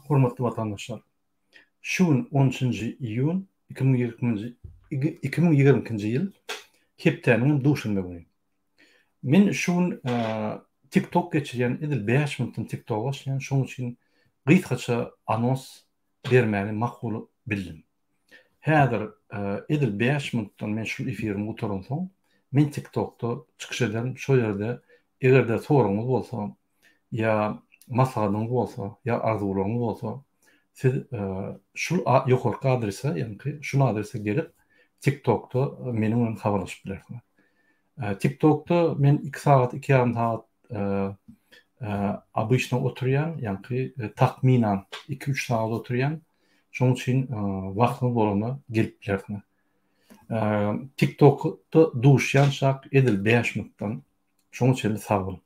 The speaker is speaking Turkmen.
Hormatly watandaşlar! Şu gün on üçünji iýun 2022-nji ýyl hepdäniň duşenbe güni. Men şu gün TikTok geçirýän, edil 5 minutdan TikTok başlaýan, şonuň üçin gysgaça anons bermäni makul bildim. Häzir edil 5 minutdan men şu efirimi gutaransoň, men TikTokda çykyş ederin. Şo ýerde eger-de soragyňyz bolsa, ýa maslahatyňyz bolsa, ýa arzuwlaryňyz bolsa, siz şul ýokarky adrese, ýagny şul adrese gelip, TikTokda meniň bilen habarlaşyp bilersiňiz. TikTokda men 2 sagat, 2,5 sagat obyçno oturýan, ýagny takmynan 2-3 sagat oturýan. Şonuň üçin wagtyňyz bolanda gelip bilersiňiz. TikTokda duşýançak edil 5 minutdan şoňa çenli sag boluň.